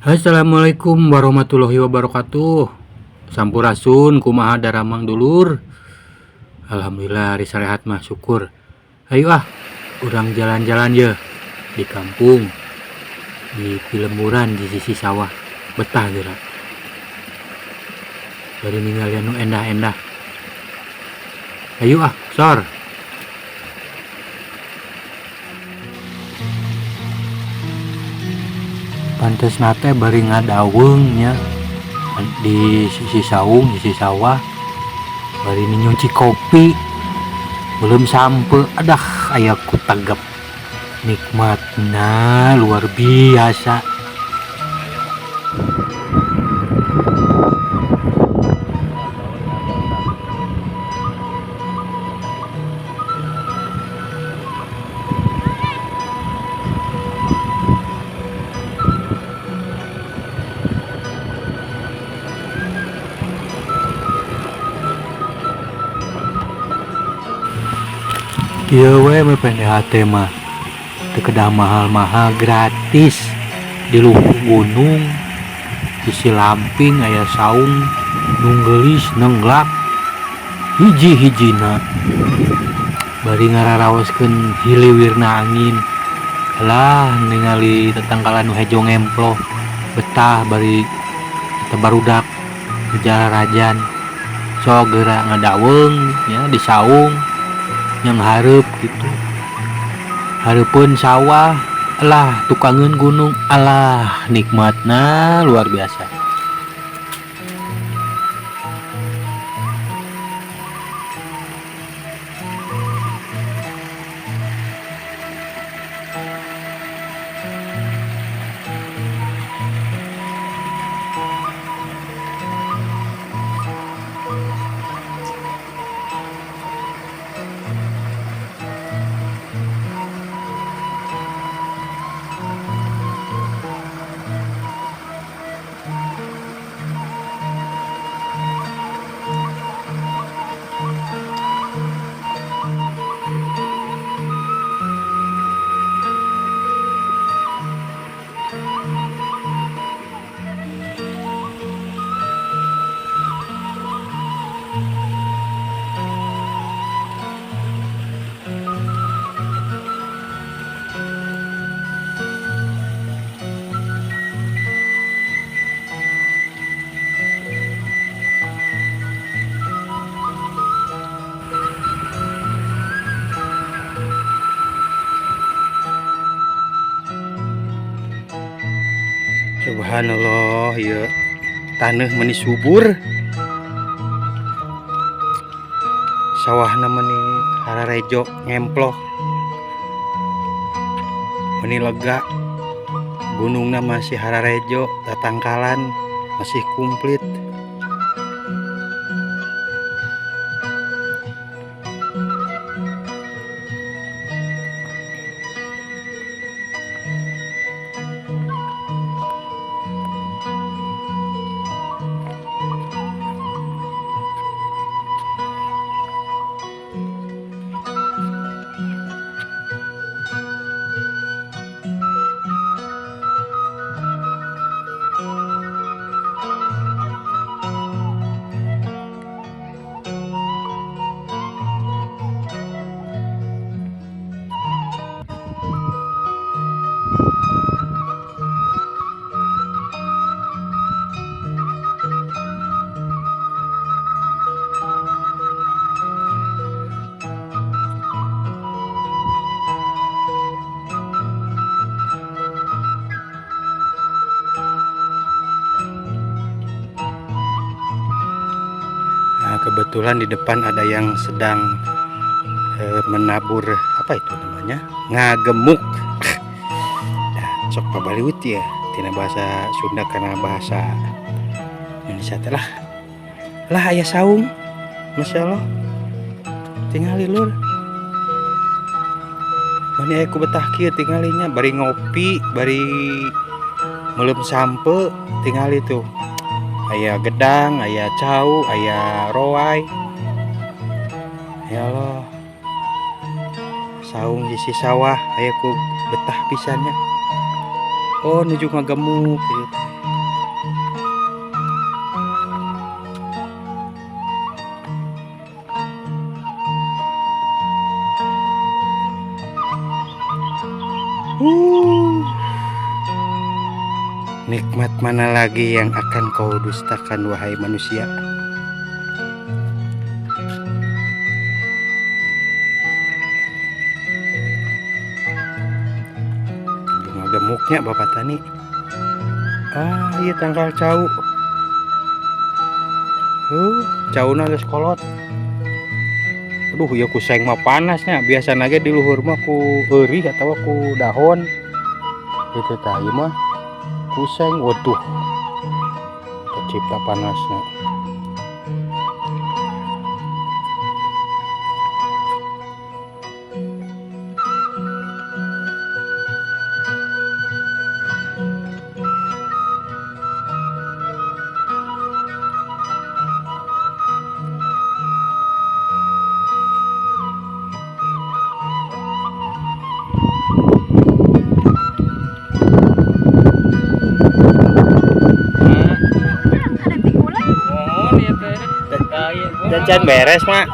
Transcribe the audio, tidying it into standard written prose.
Assalamualaikum warahmatullahi wabarakatuh. Sampurasun, kumaha daramang dulur? Alhamdulillah hari sarehat mah, syukur. Ayo ah, urang jalan-jalan ye di kampung, di pilemburan di sisi sawah. Betah geura. Bari ningalian nu endah-endah. Ayo ah, sor. Pantesna teh bari ngadaweung nya di sisi saung, di sisi sawah, bari nyuci kopi, belum sampe, adah aya ku tegep. Nikmatna luar biasa. Kieu we PDHT mah teu kedah mahal-mahal, gratis di luhur gunung, sisi lamping aya saung nu geulis nenglak hiji-hijina, bari ngararaoskeun hiliwirna angin lah, ningali tetangkalan nu hejo ngemploh betah, bari eta barudak jararajan. Sok geura ngadaweung nya di saung yang hareup gitu, hareupeun sawah lah, tukangeun gunung, alah nikmatna luar biasa. Subhanallah ya, taneuh meni subur, sawahna meni hararejo ngemploh, meni lega, gunungna masih hararejo, tatangkalan masih komplit. Nah, kebetulan di depan ada yang sedang menabur, apa itu namanya, ngagemuk. Nah, sok pabaliut ya Tina bahasa Sunda kana bahasa Indonesia teh lah. Lah aya saung. Masya Allah. Tingali lur. Mani aya ku betah kieu tingalinya bari ngopi, bari meuleum sampe tingali tuh. Aya gedang, aya cau, aya roai. Ya Allah. Saung sisi sawah aya ku betah pisannya. Oh, nuju ngagemuk gitu. Nikmat mana lagi yang akan kau dustakan wahai manusia? Bunga gemuknya Bapak Tani. Ah, iya tangkal cau. Cauna geus kolot. Aduh, ya ku seng mah panasnya. Biasana ge di luhur mah ku eurih atawa ku dahon. Gitu tah ieu mah ku seng, waduh. Tercipta panasnya. Jajan beres, Mak.